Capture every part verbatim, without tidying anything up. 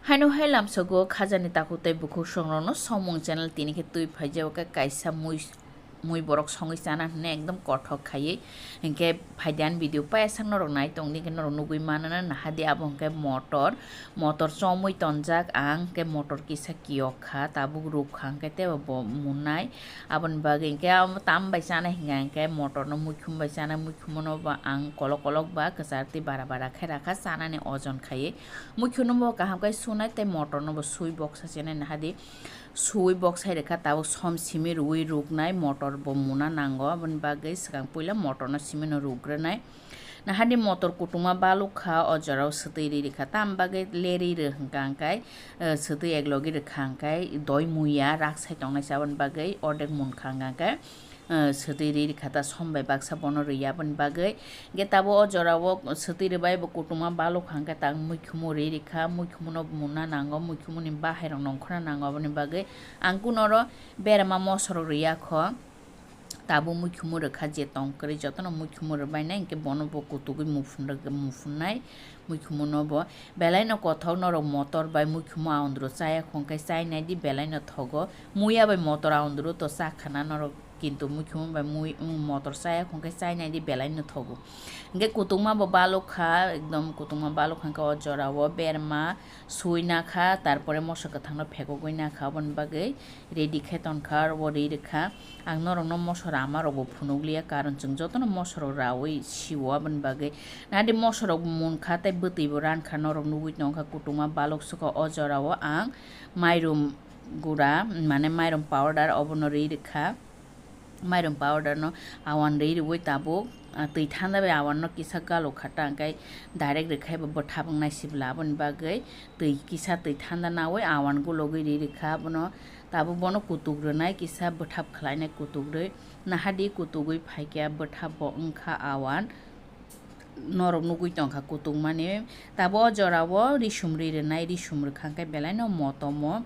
Haino hai lamsogo khajani takhuk tei bukhuk songrokno Somung channel tini khe twi phaijao khe kaisa mui, mui borok songwi chana hwnwi ekdom kothok khaiwi hinkhe phaidi ani video paisak norok nai tongdi hinkhe norok nugwi manana nahadi abo hinkhe motor, motor chomwi tonjak ang hinkhe motor kisa kiyok kha tabuk ruk kha hinkhe teibo bo munai. Aboni bagwi hinkhe amo tam bai chana hinga hinkhe motorno muikhum bai chana, muikhumono bo ang kolok kolok ba kwchar tei bara bara khe rakha chanani ojon khaiwi. Muikhuno bo kaham khe sunai tei motorno bo sui boksa chenai nahadi. Sui boksai rwkha tabuk som simi rwui ruknai motor bo muna nango, aboni bagwi swkang puila motorno simino rugrwnai. Nahadi motor kutungma baluk kha o jorao swtwi ri rwkha, tam bagwi lerwi rw hwnkha hwnkhe, eh, swtwi eklogi rwkha hwnkhe doi muiya rak sai tongnai se, aboni bagwi ordek munkha hwnkha hwnkhe, eh, swtwi ri rwkha ta som bai baksa bono rwya, aboni bagwi hwnkhe tabuk o jorao swtwi rwbai bo kutungma baluk kha hwnkhe ta muikhumu ri rwkha, muikhumuno muna nango, muikhumuni bahairok nongkhorna nango, aboni bagwi ang kunoro berama mosorok rwya kho. Tabuk muikhumu rwkha je tong kwrwi jotono muikhumu rwbainai hinkhe bono bo kutugwi muphun rwgwi muphunnai muikhumuno bo belaino kothok norok motor bai muikhumu aondro chaya khongkhe chainai di belaino thogo muiya bai motor aondro to chakhana norok kintu muikhumu bai mui motor chaya khongkhe chainai di belaino thogo hinkhe kutungma bo balukha ekdom kutungma balukha hinkhe o jorao berma sui nakha tarpore moso kwthangno phekogwi nakha oboni bagwi ready khe tonkha, oro ri rwkha. Ang norokno mosor amarokbo phunukliya, karon chwng jotono mosorok raui sio, aboni bagwi nadi mosorok munkha tei bwtwibo rankha, norok nugui tongkha kutungma balok sukha. O jorao ang mairum gura, mane mairum powder obono ri rwkha. Mairum powder no awan ri rwui tabuk, ah, twi thanda bai awan no kisa galukha ta, hwnkhe direct rwkhai bo bwthap wngnai sibla, aboni bagwi twi kisa twi thanda naui awan gulogwi ri rwkha, abono tabuk bono kutuk rwnai kisa bwthap khwlainai kutuk rwi, nahadi kutugwi phaikha bwthap bo wngkha awan. Norok nugui tongkha kutukmani. Tabuk o jorao risum ri rwnai, risum rwkha hwnkhe belaino motomo,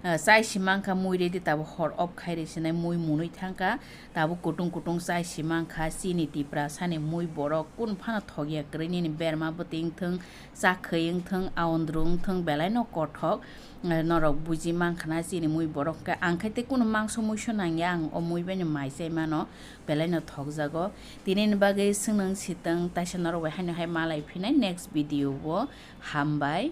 ah, chai si mankha mui ready, tabuk hor off khai ri sinai mui munui thangkha. Tabuk kutung kutung chai si mankha, chini tiprasani mui borok kun phano thokya kwrwi nini berma bwtwi wngthwng, chakhwi wngthwng, aondru wngthwng, belaino kothok, ah, norok buji mankha na chini mui borok hwnkhe. Ang khe tei kunu mangso muiso nangya, ang o mui baino mai chai mano. Belaino thokjago. Tinini bagwi swngnwng sitwng, taisa norok bai haino hai malai phinai next video o. Hambai.